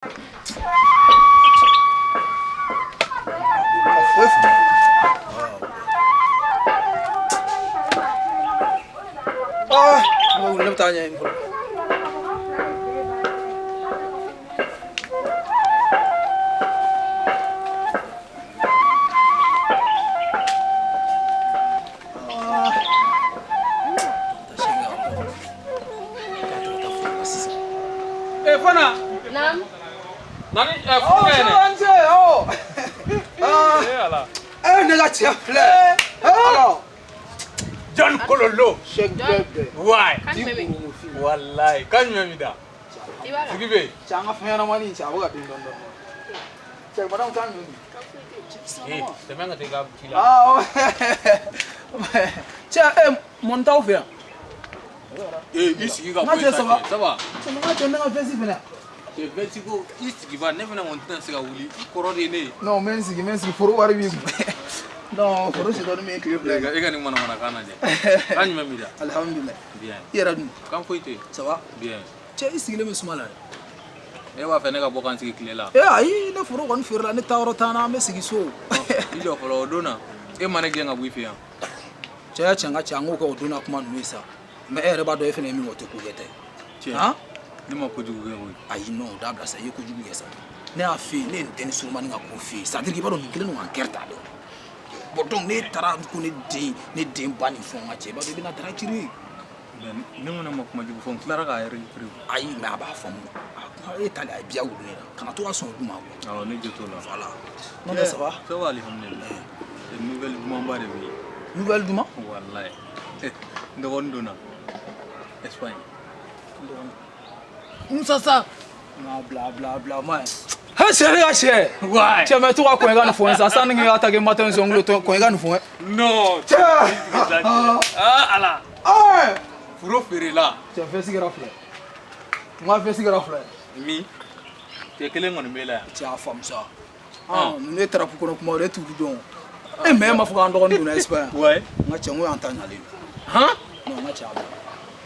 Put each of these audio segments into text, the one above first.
Ka foyi faamu. Ah, ne bɛ wuli, ne bɛ taa ɲɛɲini fɔlɔ. Ah. Eh, Fana. Naam. Nani eh furu yɛrɛ. Ah. Eh ala. Eh, ne ka cɛ filɛ. Eh, ala. John Kololo. Cheikh Bebe. Why? Kan jumɛn bɛ yen? Wallahi, kan jumɛn b'i da? I b'a la. Sigi bɛ yen. Cɛ an ka fɛn ɲɛnamani cɛ a bɛ ka den dɔɔni dɔɔni. Cɛ madame kan jumɛn bɛ Eh, yen? tɛmɛ ka taa i ka ci la. Ah, ouais. Cɛ, eh, mɔni t'aw fɛ yan. Eh, i sigi ka N ka bɔ yen cɛ, sa ça va? cɛ. Ça va? Cɛ, n ka cɛ, ne ka veste fɛnɛ. Cɛ veste ko i sigi ba ne fana kɔni tɛna se ka wuli. I kɔrɔ de ye ne ye. Non, n bɛ n sigi, n bɛ n sigi, foro wari b'i kun. Non, foro si dɔɔni min ye tile fila E ye. ka e ka nin manamanakan lajɛ. Kan jumɛn b'i da? Alhamdulilayi. Bien. I yɛrɛ dun? Kan foyi tɛ yen. Ça va? Bien. Cɛ, i sigilen bɛ suma la dɛ. E b'a fɛ ne ka bɔ ka n sigi tile la. Eh, ayi, ne foro kɔni feerela, ne taa yɔrɔ t'an na, an bɛ sigi so. I jɔ fɔlɔ o don na e ma ne gɛn ka bɔ i fɛ yan. Cɛ ya cɛ n ka cɛ an k'o kɛ o don na kuma ninnu ye sa. Mais e yɛrɛ b'a dɔn e fana ye min kɛ o tɛ ko kɛ tɛ. Cɛ. Han? Ne ma kojugu kɛ koyi. Ayi non, o dabila sa, i ye kojugu kɛ sa. Ne y'a f'i ye, ne ye nin denni surumani ka ko f'i ye. C'est à dire que i b'a dɔn nin kɛlen don ka n kɛrɛ ta dɛ. Bon donc ne taara ko ne den ne den ba nin fɔ n ka cɛ i b'a dɔn i bɛna dara ciri. Mais ne fana ma kuma jugu fɔ n tilara k'a récupérer. Ayi mais a b'a faamu. A kuma e talen a ye biya wuli ne la. Kana to ka sɔn olu ma quoi. Awɔ ne jo t'o la. Voilà. Non mais ça va? Ça va alhamdulilayi. Nouvelle dumanba de bɛ yen. Nouvelle duman? Wallahi. N dɔgɔnin donna Espagne. Musa sa. Na bila bila bila ma ye. He cɛ ne ka cɛ. Ouais. Cɛ mais to ka kɔn i ka nin fɔ n ye sa sanni k'i ka taa kɛ matin sɔngilo kɔn i ka nin fɔ n ye. Non. Cɛ. Ah ala. Ah. Foro feerela. Cɛ veste kɛra fila ye. N ka veste kɛra fila ye. Min? Cɛ kelen kɔni b'e la yan. Cɛ a faamu sa. Ah, ninnu ye tarapu kɔnɔ kuma o de t'olu dɔn. E mais e m'a fɔ k'an dɔgɔnin donna Espagne. Ouais. N ka cɛ n ko y'an ta ɲalen ye. Han? Non n ka cɛ a bila.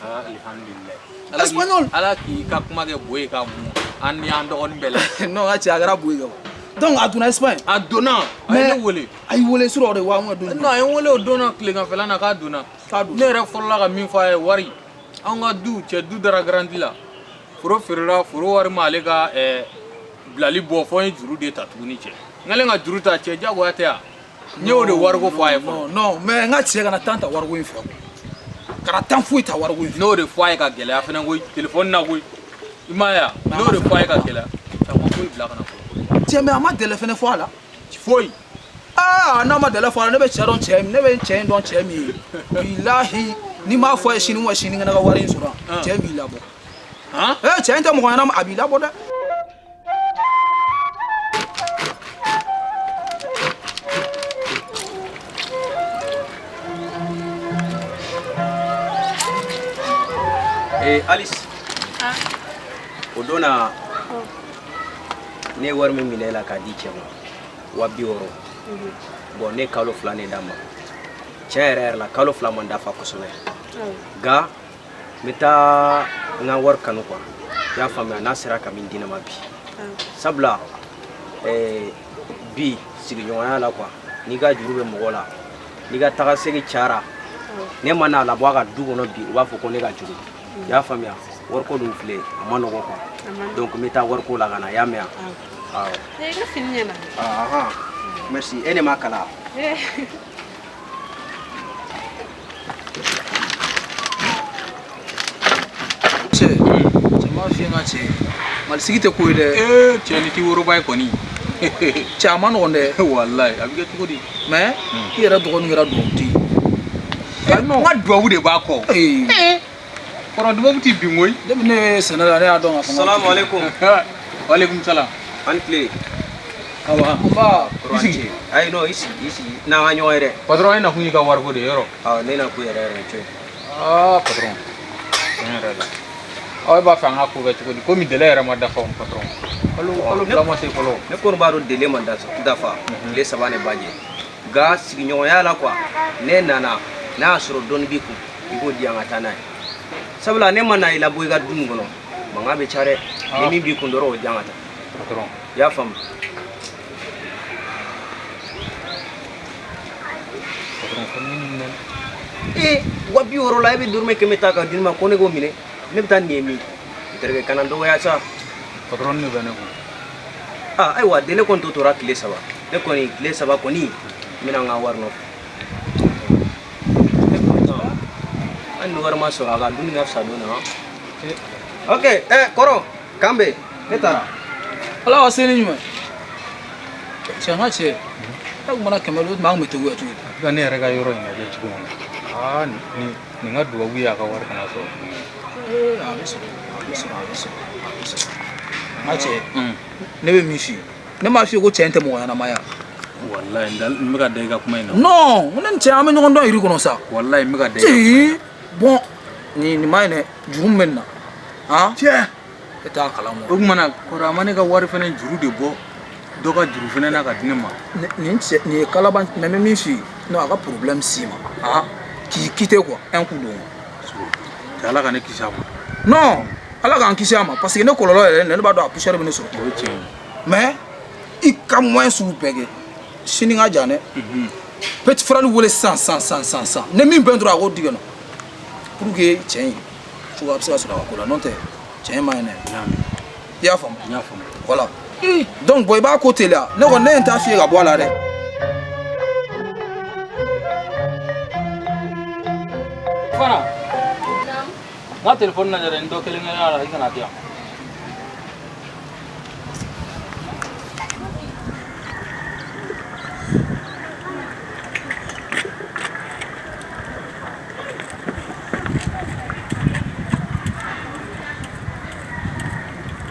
Ah alhamdulilayi. Espagnol. Ala k'i ka kuma kɛ bo ye k'a mun an ni an dɔgɔnin bɛɛ la. Non n ka cɛ a kɛra bo ye ka ban. Donc a donna Espagne. A donna. A ye ne wele. A y'i wele surɔ o de wa n ka don. Non a ye n wele o don na tileganfɛla na k'a donna. K'a donna. Ne yɛrɛ fɔlɔla ka min fɔ a ye wari. An ka du cɛ du dara garanti la. Foro feerela foro wari ma ale ka ɛɛ bilali bɔ fo n ye juru de ta tuguni cɛ. N kɛlen ka juru ta cɛ diyagoya tɛ yan. N y'o de wariko fɔ a ye fɔlɔ. Non non mais n ka cɛ kana tan ta wariko in fɛ quoi. Kana tan foyi ta wariko in fɛ. N'o de fɔ a ye ka gɛlɛya fɛnɛ koyi telefɔni na koyi. I m'a ye wa? N'o de fɔ a ye ka gɛlɛya. A ma foyi bila ka na fɔlɔ. Cɛ mais a ma délai fɛnɛ fɔ a la. Foyi. Aa n'a ma délai fɔ a la ne bɛ cɛ dɔn cɛ min ne bɛ cɛ in dɔn cɛ min ye. Bilahi n'i m'a fɔ a ye sini wa sinikɛnɛ ka wari in sɔrɔ yan cɛ in b'i labɔ. Han? Eh cɛ in tɛ mɔgɔ ɲɛnama a b'i labɔ dɛ. Eh, Alice, Ah. o don na ne ye wari min minɛ e la k'a di cɛ ma 60 000. Bon ne ye kalo 2 de d'a ma tiɲɛ yɛrɛ yɛrɛ la kalo 2 man dafa kosɛbɛ nka n bɛ taa n ka wari kanu quoi i y'a faamuya n'a sera ka min di ne ma bi sabula eh, bi sigiɲɔgɔnya la quoi n'i ka juru bɛ mɔgɔ la n'i ka tagasegin cayara ne ma n'a labɔ a ka du kɔnɔ bi u b'a fɔ ko ne ka jugu i y'a faamuya wariko dun filɛ a ma nɔgɔ quoi donc n bɛ taa wariko la ka na i y'a mɛn wa awɔ Eh, i ka fini ɲɛna. ahan merci e ne m'a kala Eh. Cɛ cɛ m'a f'i ye n ka cɛ Mali sigi tɛ ko ye dɛ. Ee cɛ ni ti woroba ye kɔni. Cɛ a ma nɔgɔn dɛ. Walayi a bɛ kɛ cogo di? Mais i yɛrɛ dɔgɔnin kɛra dugawuden ye. N ka duwawu de b'a kɔ. Ee Kɔrɔ duwawu ti bin koyi. depuis ne ye sɛnɛ la ne y'a dɔn k'a fɔ. n ka salamu aleykum Waaleykum salam. an tile Awa. Nba i sigi ayi non i sigi i sigi n'an ka ɲɔgɔn ye dɛ Patron e nakun y'i ka wariko de ye yɔrɔ. awɔ ne na ko yɛrɛ yɛrɛ cɛ Ah patron. Tiɲɛ yɛrɛ la. Aw e b'a fɛ an ka ko kɛ cogo di? Komi délai yɛrɛ ma dafa o patron. Kalo kalo 2 ma se fɔlɔ. Ne kɔni b'a dɔn délai ma dafa tile 3 de b'a jɛ nka sigiɲɔgɔnya la quoi ne nana n'a y'a sɔrɔ dɔɔni b'i kun i k'o di an ka taa n'a ye sabula ne ma na i labɔ i ka du nin kɔnɔ mankan bɛ ca dɛ ni min b'i kun dɔrɔn o di an ka taa. Patron. I y'a faamu. Patron, ko ne nin minɛ. Ee, 60 000 la e bɛ dɔrɔmɛ 100 ta k'a di ne ma ko ne k'o minɛ, ne bɛ taa nin ye min? N terikɛ, kana n dɔgɔya sa. Patron, ne bɛ ne kun. Ah, ayiwa, délai kɔni tɔ tora tile 3. Ne kɔni, tile 3 kɔni, n bɛna n ka wari nɔfɛ. Et pourtant, hali ni wari ma sɔrɔ, a ka dumuni ka fisa don na. Ok, ɛ kɔrɔ, k'an bɛn, ne taara. Ala ka seli ɲuman. Cɛ, n ka cɛ, e kun mana 100 o tuma an kun bɛ teguya cogo di? A bɛ ka ne yɛrɛ ka yɔrɔ in lajɛ cogo min na. Aa, nin ka dubabu ye a ka wari kana sɔrɔ. Ee, a bɛ sɔrɔ, a bɛ sɔrɔ, a bɛ sɔrɔ, a bɛ sɔrɔ. N ka cɛ, ne bɛ min f'i ye, ne m'a f'i ye ko cɛ in tɛ mɔgɔ ɲɛnama ye wa? Walayi, n bɛ ka da i ka kuma in na. Non, ne ni cɛ, an bɛ ɲɔgɔn dɔn yiri kɔnɔ sa. Walayi, n bɛ ka da i ka kuma in na. Ci bon, nin ma ɲi dɛ, juru min bɛ nin na han. Cɛ. E t'a kalama. O tuma na, kɔrɔ, a ma ne ka wari fɛnɛ juru de bɔ dɔ ka juru fɛnɛ na ka di ne ma. Nin cɛ nin ye kalaban, mais n bɛ min f'i ye, non, a ka problème s'i ma han, k'i quitter quoi, un coup don. Cɛ, Ala ka ne kisi a ma. Non, Ala k'an kisi a ma, parce que ne kɔlɔlɔ yɛrɛ, ne b'a dɔn a poussière bɛ ne sɔrɔ. O ye tiɲɛ ye. Mais i ka moyen sugu bɛɛ kɛ, sini ka jan dɛ. Petit frère wele sisan sisan sisan sisan sisan, ni min bɛn dɔrɔn, a k'o di ka na pour que cɛ in cogoya bɛ se ka sɔrɔ a ka ko la, n'o tɛ cɛ in ma ɲi dɛ. N y'a mɛn. I y'a faamu? N y'a faamu. Voilà, donc bon, i b'a ko teliya, ne kɔni, ne ye n ta f'i ye ka bɔ a la dɛ. Fana. N ka telefɔni lajɛ dɛ, n dɔ kelen kelen la, i kana di yan.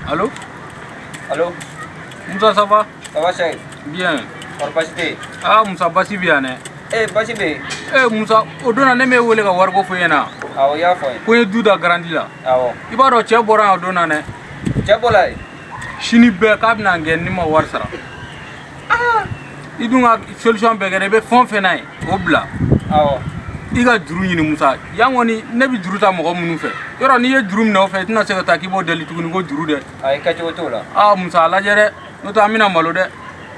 Allô? Allo? Moussa, ça va? Ça va, Cheikh? Bien. Kɔri, baasi tɛ yen? Ah, Moussa, basi bɛ yan dɛ. Eh, baasi bɛ yen. Eh, Moussa, o don na ne m'e wele ka wariko fɔ e ɲɛna. Awɔ, i y'a fɔ n ye. Ko n ye du da garantie la. Awɔ. I b'a dɔn, cɛ bɔra yan o don na dɛ. Cɛ bɔra yen? Sini bɛɛ k'a bɛna n gɛn ni ma wari sara. I dun ka solution bɛɛ kɛra, i bɛ fɛn o fɛn n'a ye, o bila. Awɔ. I ka juru ɲini, Musa. Yan kɔni, ne bɛ juru ta mɔgɔ minnu fɛ. Yɔrɔ n'i ye juru minɛ o fɛ, i tɛna se ka taa k'i b'o deli tuguni ko juru dɛ. Ayi, kɛcogo t'o la. Aa, Musa, a lajɛ dɛ. N'o tɛ an bɛna malo dɛ.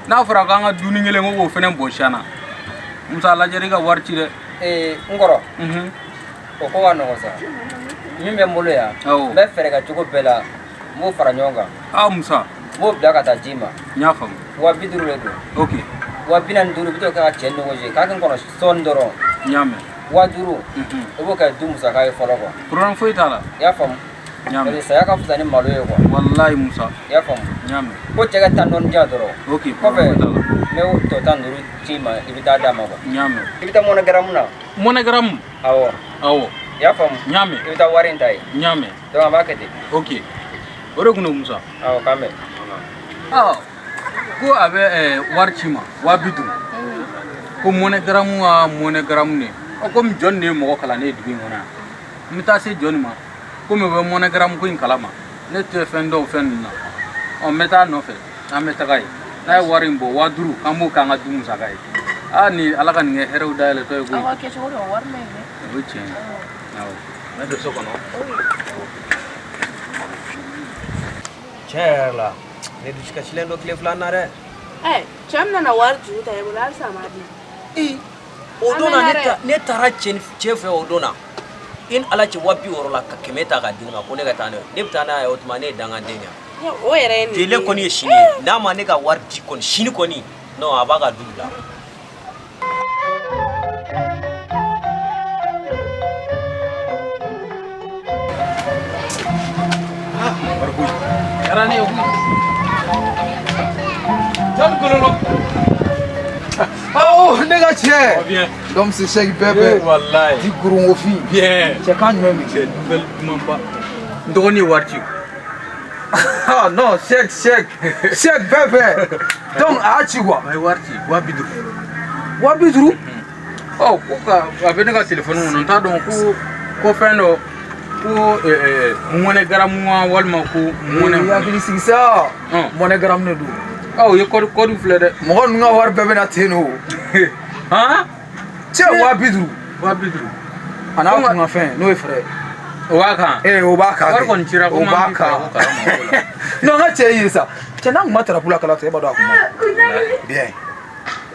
N'a fɔra k'an ka dumuni kelen ko k'o fɛnɛ bɔn siyan na. Musa, a lajɛ dɛ, i ka wari ci dɛ. Ee, n kɔrɔ. O ko ka nɔgɔn sa. Min bɛ n bolo yan. Awɔ. N bɛ fɛɛrɛ kɛ cogo bɛɛ la. N b'o fara ɲɔgɔn kan. Aa, Musa. N b'o bila ka taa d'i ma. N y'a faamu. 50 000 de don. Ok. 45 000, i bɛ t'o kɛ ka cɛ négocier k'a kɛ n kɔnɔ sɔɔni dɔrɔn. N y'a mɛn. 5000, i b'o kɛ du musaka ye fɔlɔ quoi. Problème foyi t'a la. I y'a faamu? N y'a mɛn. Parce que saya ka fisa ni malo ye quoi. Walayi, Musa. I y'a faamu? N y'a mɛn. Ko cɛ ka tan dɔɔni diyan dɔrɔn. Ok, kɔfɛ problème foyi t'a la. n bɛ tɔ 15 d'i ma, i bɛ taa d'a ma quoi. N y'a mɛn. I bɛ taa MoneyGram na. MoneyGram? Awɔ. Awɔ. I y'a faamu? N y'a mɛn. I bɛ taa wari in ta yen. N y'a mɛn. Donc an b'a kɛ ten. Ok. O de kun don, Musa. Awɔ, k'an bɛn. Aa, ko a bɛ wari ci ma 50 000. Ko MoneyGram ka MoneyGram de. Ɔ, komi jɔn de ye mɔgɔ kalan ne ye dugu in kɔnɔ yan. N bɛ taa se jɔn ma. Komi o bɛ MoneyGram ko in kalama. Ne tɛ fɛn dɔn o fɛn ninnu na. Ɔ, n bɛ taa a nɔfɛ. An bɛ taga yen. N'a ye wari in bɔ, 5000, k'an b'o k'an ka du musaka ye. Aa, nin Ala ka nin kɛ hɛrɛw dayɛlɛtɔ ye koyi. Aw ka kɛcogo dɔn, wari ma ɲi dɛ. O ye tiɲɛ ye. Awɔ. N bɛ don so kɔnɔ. Tiɲɛ yɛrɛ la, ne dusukasilen don tile 2 in na dɛ. Ɛ, cɛ min nana wari juru ta i bolo, halisa a m'a di. Ee, o don na, ne taara cɛ fɛ o don na, i ni Ala cɛ, 60 000 la ka 100 ta k'a di ne ma ko ne ka taa n'a ye, ne bɛ taa n'a ye, o tuma ne ye dangaden de ye. O yɛrɛ ye nin Tele kɔni ye sini ye, n'a ma ne ka wari di kɔni, sini kɔni, non, a b'a ka du bila. Diyara ne ye koyi. Jɔnni kololo. Oh, ne ka cɛ. Bien. Donc c'est Cheikh Bébé. Eh, wallahi. Di Gurungofin. Bien. Cɛ kan jumɛn bɛ? Cɛ, nouvelle dumanba. N dɔgɔnin ye wari ci. Ah non, Cheikh, Cheikh. Cheikh Bébé. Donc a y'a ci quoi. A ye wari ci 50 000. 50 000? Ɔ, ko ka a bɛ ne ka téléphone kɔnɔ, n t'a dɔn ko fɛn dɔ ko MoneyGram wa walima ko money. I hakili sigi sa. MoneyGram de don. Ɔ, o ye code filɛ dɛ. Mɔgɔ ninnu ka wari bɛɛ bɛ na ten de o. Han? Cɛ, 50 000. 50 000. A n'a kun ka fɛn, n'o ye fɛrɛ ye. O b'a kan. Ee, o b'a kan. Wari kɔni cira o komi b'a an bɛ fɛ kan. ko kalama o la. Non, n ka cɛ ye sa. Cɛ n'a kun ma tarapu la kala tigɛ, e b'a dɔn a kun ma ɲi. Bien.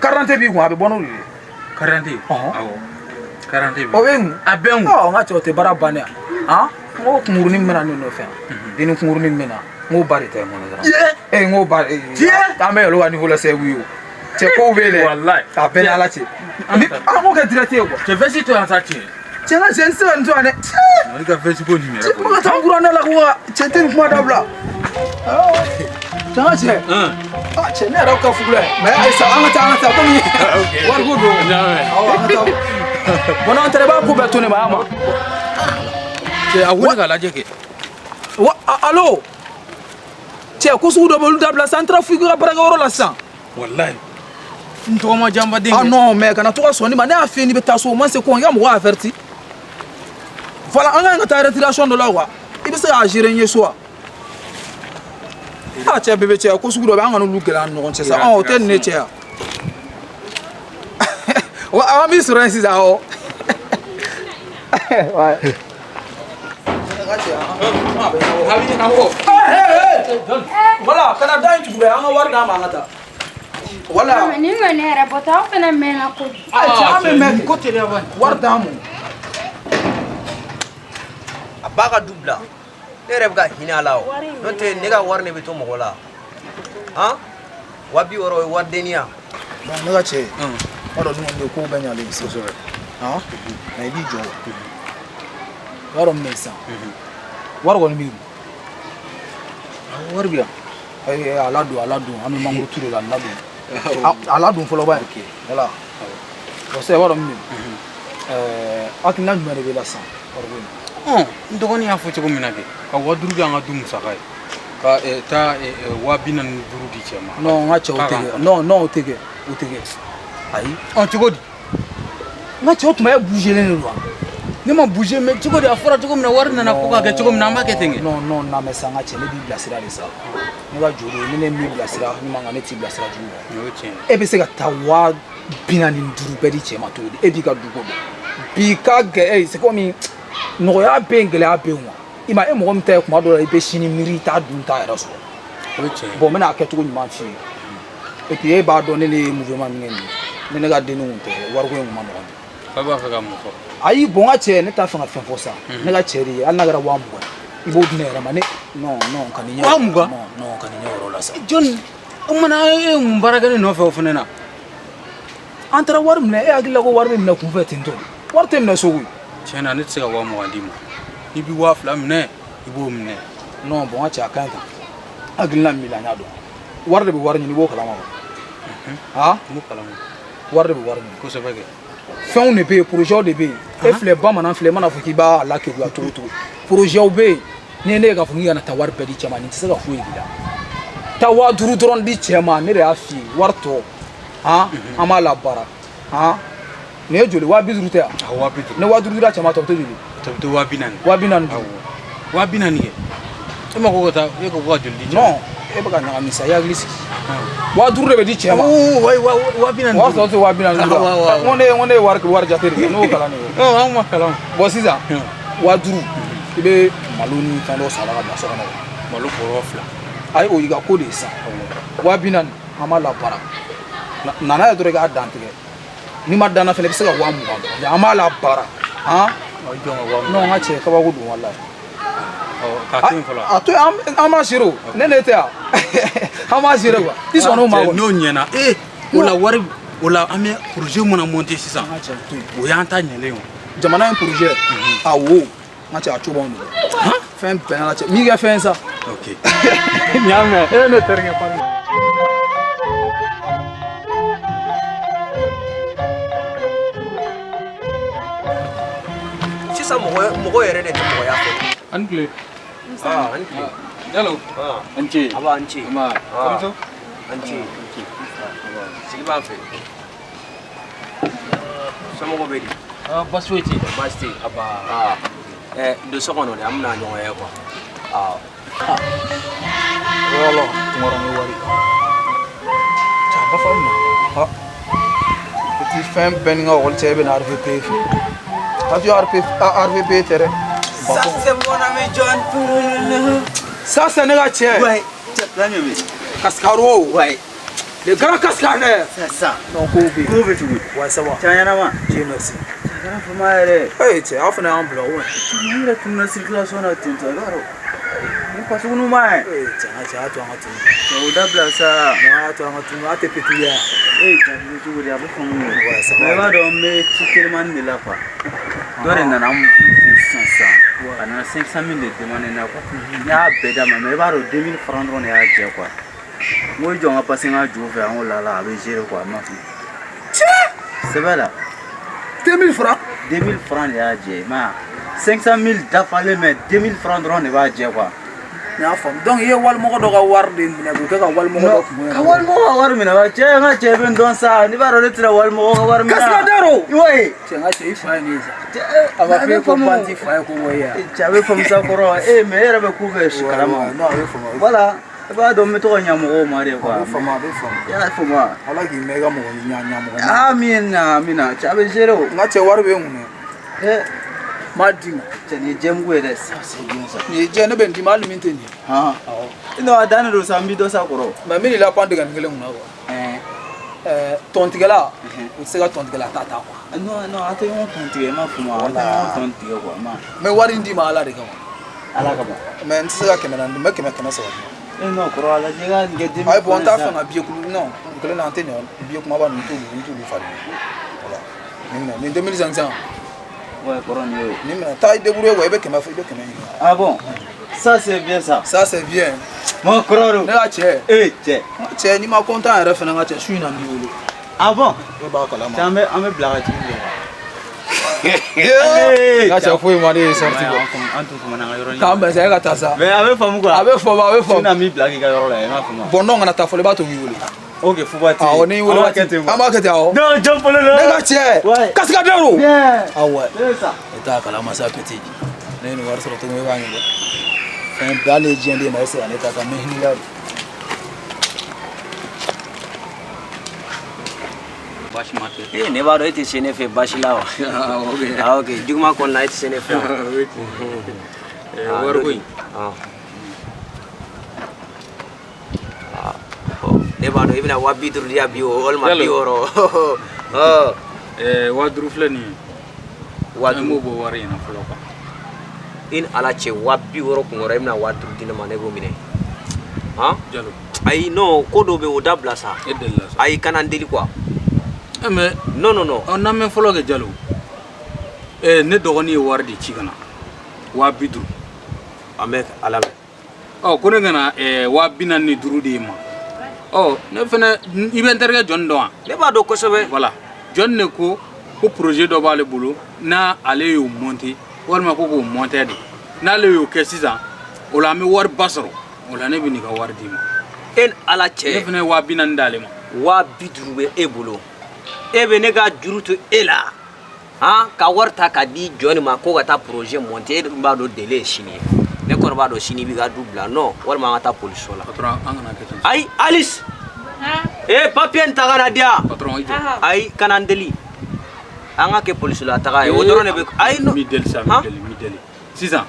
Carte d'identité b'i kun, a bɛ bɔ n'o de ye. Carte d'identité? Ɔhɔn. Awɔ. Carte d'identité bɛ. O bɛ n kun. A bɛ n kun. Ɔ n ka cɛ, o tɛ baara bannen yan. Han? N ko kunkurunin min bɛna ne nɔfɛ yan. Denni kunkurunin min bɛ na, n k'o ba de ta ye n kɔnɔ dɔrɔn. Ee, n k'o ba. Tiɲɛ? An bɛ yɛlɛ o ka niveau la sisan ye o. Cɛ kow bɛ yen dɛ. Walayi. A bɛɛ ni Ala cɛ. Ni an k'o kɛ direct ye quoi. Cɛ, veste to yan sa cɛ. Cɛ, n ka cɛ, n tɛ se ka nin to yan dɛ. Mali ka veste ko nin yɛrɛ Cɛ, kuma ka taa n kuran ne la ko ka cɛ tɛ nin kuma dabila. Cɛ, n ka cɛ. Ah cɛ, ne yɛrɛ ka fugula ye. Mais ayi sa, an ka taa, an ka taa komi wariko don. Awɔ, an ka taa. Bon, n'an taara, i b'a ko bɛɛ to ne ma, a ma. Cɛ, a wele k'a lajɛ kɛ. Wa allo. Cɛ, ko sugu dɔ bɛ olu dabila sisan, n taara f'i ka baarakɛyɔrɔ la sisan. Walayi. N tɔgɔma janbaden. Ah non, mais kana to ka sɔn ne ma, ne y'a f'i ye n'i bɛ taa so, o ma se ko n ka mɔgɔ averti. Voilà, an ka ɲi ka taa retiration dɔ la quoi. I bɛ se k'a gérer n ye so wa? Ah cɛ, bébé, cɛ, ko sugu dɔ bɛ, an kana olu gɛlɛya an ni ɲɔgɔn cɛ sa. Ɔn, o tɛ nin ne cɛ yan. Wa an b'i sɔrɔ yen sisan, awɔ. Ouais. A bɛ ɲɛnabɔ. Voilà, kana da in tugu dɛ, an ka wari d'an ma, an ka taa. Voilà. Mais nin kɔni yɛrɛ bɔtɔ, aw fana mɛnna kojugu. Ah cɛ, an bɛ mɛn. Ko teliya bani. Wari d'an ma. A b'a ka du bila, ne yɛrɛ bɛ ka hinɛ a la o. Wari in. N'o tɛ, ne ka wari de bɛ to mɔgɔ la han, 60 000, o ye waridenya. Bon, ne ka cɛ, b'a dɔn nin kɔni ye kow bɛɛ ɲalen ye sisan. Han? Mais i b'i jɔ. I b'a dɔn min bɛ yen sisan. Wari kɔni b'i kun. Wari bɛ yan. Ayi, a ladon, a ladon, an bɛ mangoro turu de la, a ladon. A ladon fɔlɔ ba ye. Voilà. Bon, sisan i b'a dɔn min bɛ yen. Hakilina jumɛn de b'e la sisan wariko in na? Ɔn, n dɔgɔnin y'a fɔ cogo min na kɛ, ka 5000 kɛ an ka du musaka ye, ka taa 45 di cɛ ma. Non, n ka cɛ, o tɛ kɛ. Non, non, o tɛ kɛ. O tɛ kɛ. Ayi. Ɔn, cogo di? N ka cɛ, o tuma e bougélen de don wa? Ne ma bouger, mais cogo di, a fɔra cogo min na, wari nana ko k'a kɛ cogo min na, an b'a kɛ ten kɛ. Non, non, non, mais sa, n ka cɛ, ne b'i bilasira de sa. Ne ka joli, ni ne m'i bilasira, ne man kan, ne t'i bilasira jugu ma. O ye tiɲɛ ye. E bɛ se ka taa 45 bɛɛ di cɛ ma cogo di? E b'i ka du ko dɔn. Bi ka gɛ, c'est comme nɔgɔya bɛ yen, gɛlɛya bɛ yen wa. I ma e mɔgɔ min ta ye, kuma dɔ la i bɛ sini miiri, i t'a dun t'a yɛrɛ sɔrɔ. O ye tiɲɛ ye. Bon, n bɛna a kɛcogo ɲuman f'i ye. Et puis e b'a dɔn ne ye mouvement min kɛ nin ye, ni ne ka denni kun tɛ, wariko in kun ma nɔgɔn. K'a b'a fɛ ka mun fɔ? Ayi, bon, n ka cɛ, ne t'a fɛ ka fɛn fɔ sa. Ne ka cɛ de ye, hali n'a kɛra 20 000 ye, i b'o di ne yɛrɛ ma. Ne, non, non, ka nin ɲɛ. 20 000? Non, non, ka nin ɲɛ yɔrɔ la sa. Jɔn o mana, e ye mun baara kɛ ne nɔfɛ o fana na? An taara wari minɛ, e hakili la ko wari bɛ minɛ kunfɛ ten tɔ? Wari tɛ minɛ so koyi. Tiɲɛ na, ne tɛ se ka 20 000 d'i ma. N'i bɛ 2000 minɛ, i b'o minɛ. Non, bon, n ka cɛ, a ka ɲi tan. Hakilina min b'i la, n y'a dɔn. Wari de bɛ wari ɲini, i b'o kalama wa? Han? N b'o kalama. Wari de bɛ wari ɲini. Kosɛbɛ kɛ. Fɛnw de bɛ yen, projet de bɛ yen. E filɛ, bamanan filɛ, i mana fɔ k'i b'a lakeguya cogo o cogo, projet bɛ yen. Ni ne ye k'a fɔ k'i kana taa wari bɛɛ di cɛ ma, nin tɛ se ka foyi k'i la. Taa 5000 dɔrɔn di cɛ ma, ne de y'a f'i ye. Wari tɔ, han, an b'a labaara. Han, nin ye joli? 50 000 tɛ yan? A 50 000. Ni 5000 dira cɛ ma, tɔ bɛ to joli? Tɔ bɛ to 40 000. 45 000. Awɔ, 40 000 kɛ. E ma ko ka taa, e ko ko ka joli di cɛ ma? Non, e bɛ ka ɲagami sa, i hakili sigi. 5000 de bɛ di cɛ ma. 40 000. Wari tɔ tɛ 45 000. Awɔ. N ko ne ye wari jate de kɛ, n'o kalan de ye. Ɔ, an ma kalan. Bon, sisan 5000, i bɛ malo ni fɛn dɔ san a la ka bila so kɔnɔ. Malo bɔrɔ 2. Ayi, o y'i ka ko de ye sisan. 40 000, an b'a labaara. Nana ye dɔrɔn, i k'a dan tigɛ. N'i ma danna fɛnɛ, i bɛ se ka 20 000 dɔrɔn, an b'a labaara. Han? Ɔ, jɔn ka 20 000? Non, n ka cɛ, kabako don walayi. Ɔ, k'a to yen fɔlɔ. A to yen, an b'a gérer o. Ne ne tɛ yan, an b'a gérer quoi. I sɔnn'o ma kɔni? N'o ɲɛna, ee, o la wari o la, an bɛ projet mana monter sisan. N ka cɛ, o to yen. O y'an ta ɲɛlen ye o. Jamana in projet, a wo, n ka cɛ, a co b'anw de bolo. Fɛn bɛɛ n'a cɛ m'i kɛ fɛn ye sa. Ok. N y'a mɛn, e ye ne terikɛ pari. Sisan mɔgɔ mɔgɔ yɛrɛ de tɛ mɔgɔya fɛ. An tile. Ah, an tile. Jalo. Ah. An ce. A b'a, an ce. Nba. Ah. Kamiso. An ce. Sigi b'an fɛ. Somɔgɔw bɛ di? Ah, basi foyi tɛ yen. Baasi tɛ yen. Aba. Ah. Ɛ, don so kɔnɔ dɛ, an bɛna ɲɔgɔn ye quoi. Ah. Voilà, tunkara ni wari. Cɛ, a dafa minɛ. Ah. Petit, fɛn bɛɛ ni ka ekɔli cɛ, e bɛ na RVP fɛ. Attention, RP, RVP tɛ dɛ. Ça, c'est mon ami John. Ça, c'est ne ka cɛ. Ouais, cɛ, plan jumɛn bɛ yen? Cascaro. Ouais. Le grand cascadeur. C'est ça. Non, ko bɛ yen. Ko bɛ cogo di? Ouais, ça va. Cɛ ɲɛnama. Dieu merci. Cɛ kɛra fama yɛrɛ. Ee cɛ, aw fana y'an bila o. Cɛ n yɛrɛ tununa circulation na ten tɔ i b'a dɔn. Ni fasugunu ma ye. Ee cɛ, n ka cɛ, a to an ka tunu. Cɛ o dabila sa. Non, a to an ka tunu, a tɛ petit ye yan. Ee cɛ a bɛ cogo di a bɛ faamu o. Ouais, ça va. Mais i b'a dɔn n bɛ ci telimani de la quoi. Dɔ de nana n fɛ sisan sisan. A nana 500 000 de demandé n na quoi. N y'a bɛɛ d'a ma mais i b'a dɔn 2000 francs dɔrɔn de y'a jɛ quoi. N ko i jɔ n ka passer n ka jo fɛ an ko lala a bɛ gérer quoi n m'a faamu. Sɛbɛ la. 2000 francs. 2000 francs de y'a jɛ i m'a ye 500 000 dafalen mais 2000 francs dɔrɔn de b'a jɛ quoi. N y'a faamu. Donc i ye walimɔgɔ dɔ ka wari de minɛ k'o kɛ ka walimɔgɔ dɔ kungo Ka walimɔgɔ ka wari minɛ wa cɛ n ka cɛ bɛ n dɔn sa n'i b'a dɔn ne tɛna walimɔgɔ ka wari minɛ. Cascadeur. Oui. Cɛ, n ka cɛ, i fa ye ne ye sa. Cɛ A b'a fɔ e ko faamu. banti fa ye ko bɔ e ye. Cɛ a bɛ faamu sa kɔrɔ e mais e yɛrɛ bɛ ko bɛɛ si kalama. Non, a bɛ faamu. Voilà i b'a dɔn n bɛ to ka ɲa mɔgɔw ma de quoi. A bɛ faamu, a bɛ faamu. I y'a faamu wa. Ala k'i mɛn i ka mɔgɔ ɲa ɲamɔgɔ ma. Amina amina cɛ a bɛ gérer o. N ka cɛ wari bɛ n kun dɛ. Ɛ N b'a d'i ma. cɛ nin ye jɛmugu ye dɛ ça c'est bien ça. Nin ye jɛ, ne bɛ nin d'i ma hali min tɛ nin ye. Han. Awɔ. Non a dan de don sa n b'i dɔ sa kɔrɔ. Mais min la pan tigɛ nin kelen kunna quoi. Ɛɛ. Ɛɛ tɔntigɛla, o tɛ se ka tɔntigɛla ta ta quoi. Non non an tɛ ɲɔgɔn tɔn tigɛ i m'a faamu wa an tɛ ɲɔgɔn tɔn tigɛ quoi ma. N bɛ wari in d'i ma Ala de kama. Ala kama. Mais n tɛ se ka 400 di, n bɛ 100 300 d'i ma. E non kɔrɔ a lajɛ i ka nin kɛ 2000 Ayi bon n t'a francs fɛ ka biye kulu non n kelen na an tɛ ɲɔgɔn biye kumaba ninnu n t'olu falen. Voilà. Nin minɛ nin 2500. Ouais kɔrɔ nin ye o. Nin minɛ taa i débrouiller quoi i bɛ 100 i bɛ 100 ɲini. Ah bon ça c'est bien ça. Ça c'est bien. Mon kɔrɔ don. Ne ka cɛ. E cɛ. N ka cɛ n'i ma content yɛrɛ fana n ka cɛ su in na n b'i wele. Ah bon. E b'a kalama. Cɛ an bɛ bila ka jigin kɛ. N ka cɛ foyi ma ne ye sorti kɔ. An tun famana an ka yɔrɔnin. K'an bɛn sa e ka taa sa. Mais a bɛ faamu quoi. A bɛ faamu a bɛ Su in na faamu. n b'i bila k'i ka yɔrɔ la i m'a faamu wa. Bon non kana taa fɔlɔ i b'a to n k'i wele. Ok fuba tɛ yen. Awɔ ni n wele An b'a waati kɛ ten quoi. an b'a kɛ ten awɔ. Non jɔn fɔlɔ la. Ne ka cɛ. Ouais. Cascadeur. Bien. Ah ouais. C'est ça. E t'a kalama sa petit. Ne ye nin wari sɔrɔ cogo min e b'a ɲɛdɔn. Fɛn bɛɛ hali ye diɲɛ d'e ma e tɛ se ka ne ta ta n bɛ hinɛ i la de. Baasi ma tɛ. Ee ne b'a dɔn e tɛ se ne fɛ baasi la wa. Ok. Ah ok juguman kɔni na e tɛ se ne fɛ wa. Eh, wari ko in. Ah. Ah, oh, ne b'a dɔn i bɛna 50 000 di yan bi o walima Yalo. 60. Ɔ. Eh, 5000 filɛ nin ye. Wa An b'o duuru. bɔ wari in na fɔlɔ quoi. I ni Ala cɛ 60 000 kun kɔrɔ e bɛna 5000 di ne ma ne b'o minɛ. Han? Jalo, Ayi non ko dɔw bɛ yen o dabila sa. e delila sa. Ayi kana n deli quoi. Eh, mais Non non non. ɔ n'an bɛ fɔlɔ kɛ Jalo. Eh, ne dɔgɔnin ye wari de ci ka na. 50 000. An bɛ Ala mɛn. Ɔ ko ne ka na eh, 45 000 de ye ma. Ɔ ne fɛnɛ i bɛ n terikɛ jɔnni dɔn wa? Ne b'a dɔn kosɛbɛ. Voilà. Jɔnni de ko ko projet dɔ b'ale bolo n'a ale y'o monter walima ko k'o monter de n'ale y'o kɛ sisan o la an bɛ wariba sɔrɔ o la ne bɛ n'i ka wari d'i ma. E ni Ala Ne cɛ. fɛnɛ ye 40 000 d'ale ma. 50 000 bɛ e bolo. E bɛ ne ka juru to e la. Han ka wari ta k'a di jɔnni ma ko ka taa projet monter e dun b'a dɔn délai ye sini ye. Ne kɔni b'a dɔn sini i b'i ka du bila non walima an ka taa poliso la. Patron an kana kɛ ten. Ayi Alice. Ee papier nin ta ka na di yan. Patron i jɔ. Ayi kana n deli. An ka kɛ polisi la taga ye o dɔrɔn de bɛ ayi non. N b'i deli sa n Han? b'i deli n b'i deli. Sisan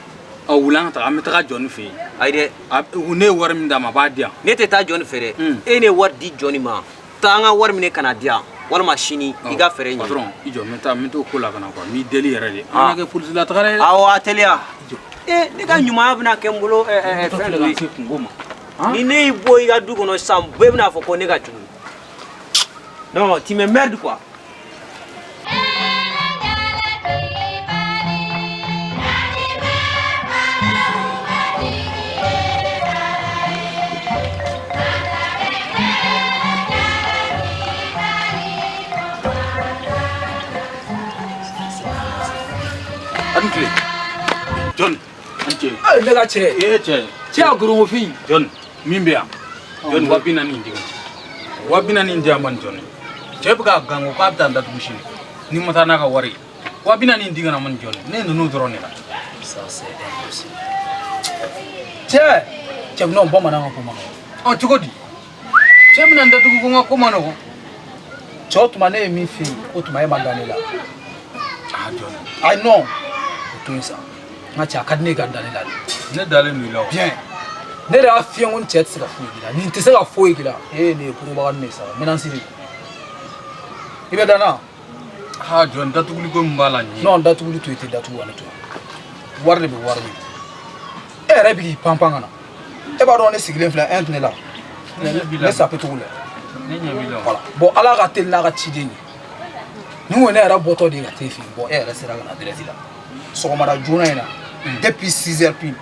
ɔ wuli an ka taga an bɛ taga jɔnni fɛ yen. Ayi dɛ. Ne ye wari min d'a ma a b'a di yan. Ne tɛ taa jɔnni fɛ dɛ. Mm. E ne ye wari di jɔnni ma. Taa an ka wari minɛ ka na di yan walima sini i ka fɛɛrɛ ɲini. Patron i jɔ n bɛ taa n bɛ t'o ko la ka na quoi n b'i deli yɛrɛ de. Ah. An kana kɛ polisi la taga dɛ. Awɔ a teliya. Ee ne ka ɲumanya bɛna kɛ n bolo fɛn dɔ ye. Se kungo ma. Ni ne y'i bɔ i ka du kɔnɔ sisan bɛɛ bɛna fɔ ko ne ka jugu. Non tu m'emmerdes quoi. A ni tile. Jɔnni an cɛ. Ee ne ka cɛ. E cɛ. Cɛ y'a gorongofin. Jɔnni min bɛ yan. Jɔnni 40 000 in di ka ca. 40 000 in di yan man jɔnni. Cɛ bɛ ka gango k'a bɛ taa n datugu sini. Ni ma taa n'a ka wari ye. 40 000 in di ka na man jɔnni. Ne ye ninnu dɔrɔn de la. Ça c'est impossible. Cɛ. Cɛ non bamanan ka ko ma nɔgɔn. Ɔ cogo di? Cɛ bɛna n datugu ko n ka ko ma nɔgɔn. Cɛ o tuma ne ye min f'i ye o tuma e ma da ne la. Ah jɔnni. Ayi non. O to yen sa. N ka cɛ a ka di ne ye ka da ne la de. Ne dalen don i la o. Bien. Ne de y'a f'i ye ko nin cɛ tɛ se ka foyi k'i la, nin tɛ se ka foyi k'i la. Ee, nin ye propagande de ye sa, menace de. I bɛ da n na? Ha, jɔn, datuguli ko min b'a la nin ye. Non, datuguli to, i tɛ datugu ani to. Wari de bɛ wari ɲini. E yɛrɛ bɛ k'i pan pan ka na. E b'a dɔn ne sigilen filɛ, un tɛ ne la. Ne sape cogo la. Ne ɲɛ b'i la. Voilà. Bon, Ala ka teli n'a ka ciden ye. Nin kun ye ne yɛrɛ bɔtɔ de ye ka t'e fɛ yen. Bon, e yɛrɛ sera ka na direct la. Sɔgɔmada joona in na, depuis 6 heures pile,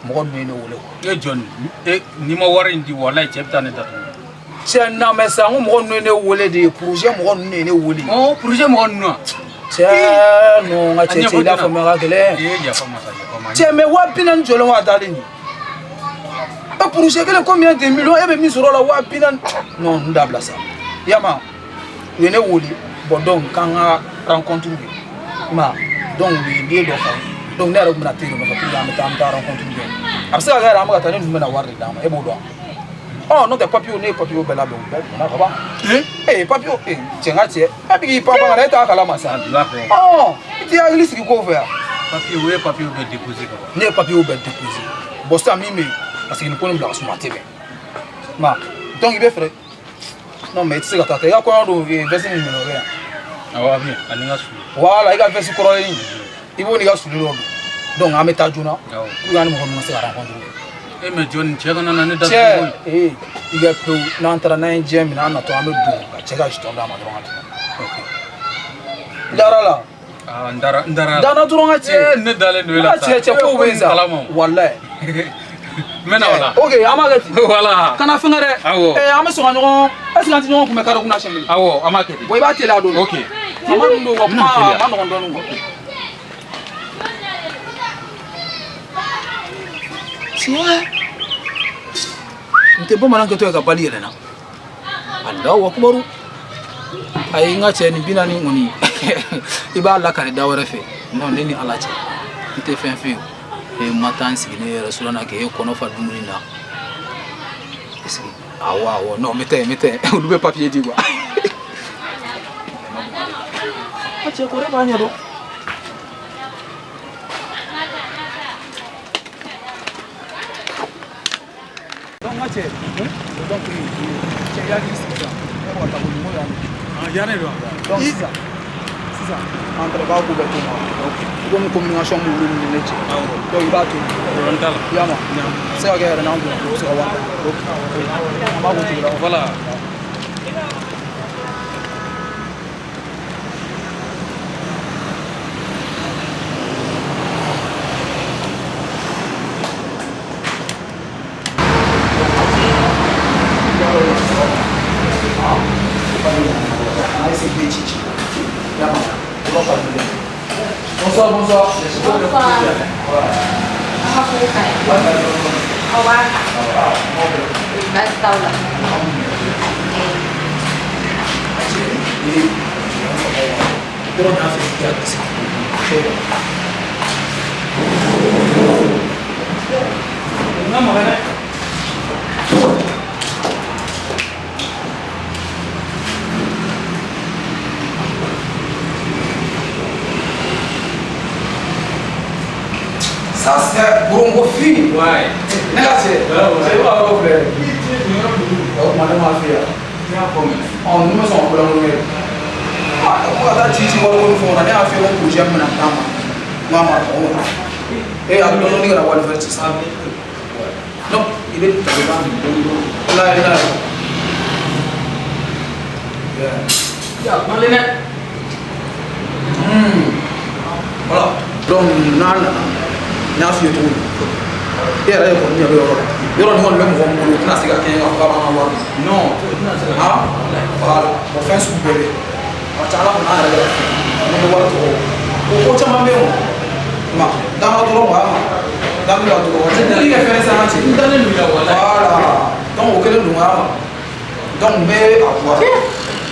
mɔgɔ ninnu ye ne wele quoi. E jɔn, e n'i ma wari in di, walayi cɛ bɛ taa ne datugu. Cɛ, na mɛ sa, n ko mɔgɔ ninnu ye ne wele de, projet mɔgɔ ninnu de ye ne wele. Ɔ, projet mɔgɔ ninnu wa? Cɛ, non, n ka cɛ, cɛ, i l'a faamuya ka gɛlɛn. Ee, yafa ma sa, yafa ma. Cɛ, mais 40 000 jɔlen wa dalen nin. E projet kelen, combien de millions e bɛ min sɔrɔ o la, 40 000? Non, n dabila sa. I y'a mɛn, u ye ne wele. Bon, donc k'an ka rencontre kɛ. I m'a ye, donc u ye lieu dɔ fɔ. Donc ne yɛrɛ tun bɛna t'e de nɔfɛ pour que an bɛ taa rencontre kɛ. A bɛ se ka kɛ yɛrɛ, an bɛ ka taa, ne ninnu bɛna wari de d'an ma, e b'o dɔn. Ɔ, n'o tɛ papier, ne ye papier bɛɛ labɛn, u bɛɛ donna ka ban. Ee, papier, ee, cɛ, n ka cɛ, e bɛ k'i pan pan ka na, e t'a kalama sa. Ɔ, i t'i hakili sigi kow fɛ yan. Papier, o ye papier bɛɛ déposé ka ban. Ne ye papier bɛɛ déposé. Bon, sisan min bɛ yen, parce que nin ko nin bila ka suma, a tɛ bɛn. Ma, donc i bɛ fɛɛrɛ. Non, mais i tɛ se ka taa ta, i ka kɔɲɔ don, veste min minɛ, o bɛ yan. Awɔ, a bɛ yan, ani n ka sulu. Voilà, i ka veste kɔrɔlen, i b'o n'i ka sulu dɔ don. Donc an bɛ taa joona. Awɔ. Pour que an ni mɔgɔ ninnu ka se ka rencontre kɛ. E mais jɔn, cɛ kana na ne datugu. Cɛ, ee, i ka pewu, n'an taara, n'an ye diɲɛ minɛ, an natɔ, an bɛ don ka cɛ ka jeton d'a ma dɔrɔn ka tɛmɛ. Ok. I dara la? Ah, n dara, n dara. Dana dɔrɔn ka cɛ. Ee, ne dalen don e la Ah, sa. cɛ, cɛ, kow bɛ yen sa. Kalama. Walayi. N bɛ na o la. Ok, an b'a kɛ ten. Voilà. Kana fɛngɛ dɛ. Awɔ. Ee, an bɛ sɔn ka ɲɔgɔn, est ce que an tɛ ɲɔgɔn kunbɛ kare kunna siɲɛ kelen? Awɔ, an b'a kɛ ten. Bon, i b'a teliya don. Ok. Mama ninnu don wa, kuma teliya. a ma nɔgɔn dɔɔnin quoi. Tiɲɛ. N tɛ bamanan kɛtɔ ye ka bali yɛlɛ na. Alahu akubaru. Ayi, n ka cɛ, nin 40 kɔni, i b'a lakari da wɛrɛ fɛ. Non, ne ni Ala cɛ, n tɛ fɛn fɛ yen. E ma taa n sigi ne yɛrɛ restaurant na k'e kɔnɔ fa dumuni na. Est ce que awɔ, awɔ, non, n bɛ taa yen, n bɛ taa yen. Olu bɛ papier di quoi. A cɛ kɔrɔ b'a ɲɛdɔn. Donc n ka cɛ, donc cɛ, i hakili sigi sisan. Ne bɛ ka taa ko nin ko yan. Ah, yan de don. Donc sisan, sisan, an taara i b'a ko bɛɛ to ma. Komi communication b'olu ni ne cɛ. Donc i b'a to yen. Problème t'a la. I y'a mɛn? A bɛ se ka kɛ yɛrɛ, n'an donna, u bɛ se ka wari d'a ma. An b'a k'o cogo la. Voilà. Bonsoir, bonsoir. Bonsoir. Aw ka kow ka ɲi. Aw b'a kan. Baasi t'aw la. Dɔrɔn y'a fɛ k'i hakili sigi. N ka maga dɛ. Ça c'est Borongo-fin. Ouais. Ne ka cɛ, cɛ, i b'a yɔrɔ filɛ. O tuma ne m'a f'i ye. N y'a fɔ minɛ. Ɔ, ninnu bɛ sɔn ka kolankolon kɛ. Ah, ko ka taa ci ci wariko ni fɛnw na, ne y'a f'i ye ko projet min bɛna d'a ma, n k'a ma o. E, a bɛ dɔɔnin ka na wali fɛn ci sisan. Donc i bɛ ta, i b'a minɛ dɔɔnin dɔɔnin. Ala ye ala ye. Ya, kumalen dɛ. Voilà. Donc n'a nana, n y'a f'i ye cogo min, e yɛrɛ ye kɔni ɲɛ bɛ yɔrɔ la. Yɔrɔ nin kɔni bɛ mɔgɔ min bolo, o tɛna se ka kɛ k'a fɔ k'a b'an ka wari di. Non, o tɛna se ka kɛ. Ah, voilà. Bon, fɛn sugu bɛɛ bɛ yen. A ka ca Ala fɛ, n'an yɛrɛ bɛ ka fɛn, an bɛ wari tɔgɔ. O ko caman bɛ yen o. Ma, dama dɔrɔn wa ma. Dama dɔrɔn. Ni kɛ fɛn san cɛ. N dalen don i la walayi. Voilà. Donc o kɛlen don wa ma. Donc n bɛ a bɔ.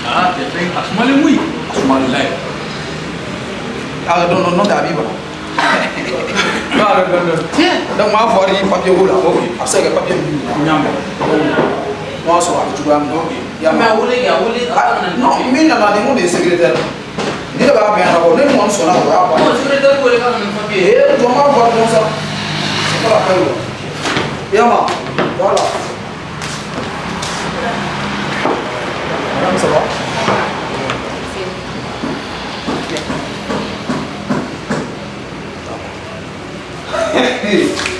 Ah, cɛ, fɛn a sumalen koyi. A sumalen. Walayi. Ah non non non, a b'i bana. Non, non, non. Donc n b'a fɔ de papier ko la. A bɛ se ka kɛ papier min N y'a mɛn. n'o y'a sɔrɔ a bɛ cogoya min na. I y'a Mais mɛn? a wele kɛ, a wele a ka na ni Non, min nana ni mun de ye secrétaire. Ni ne b'a bɛn ɲɛnabɔ, ne kɔni sɔnna, o y'a bannen. Non, secrétaire wele k'a ka na ni papier ye. Eh, jɔn b'a fɔ dɔrɔn sa. C'est pas la peine. I y'a ma? Voilà. Madame, ça va?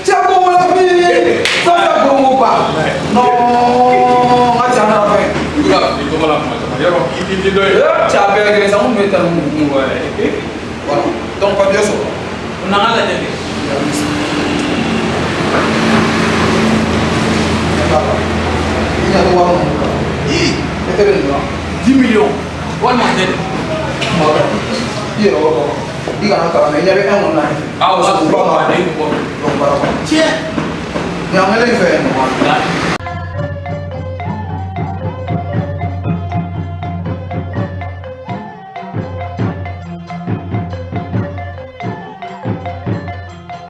Cɛ ko la bi, ça c'est bon ou pas? Non, n ka cɛ an nana fɛn. I bɛ ka fili tɔgɔ la kuma caman yɔrɔ i tɛ dɔ ye. Cɛ a bɛɛ kelen sa, n kun bɛ taa mun. Voilà. Donc papier sɔrɔ. Na ka lajɛ kɛ. I ɲɛ bɛ wari minnu kan. E tɛ bɛ nin dɔn. 10 millions walima tɛ dɛ. Kuma dɔn. I yɛrɛ b'o dɔn. I kana kalan mɛ i ɲɛ bɛ un kɔni na. Awɔ, o o ba ma. ba den bɔ. Donc baara kɔnɔ. Tiɲɛ. Nin y'an kɛlen fɛ.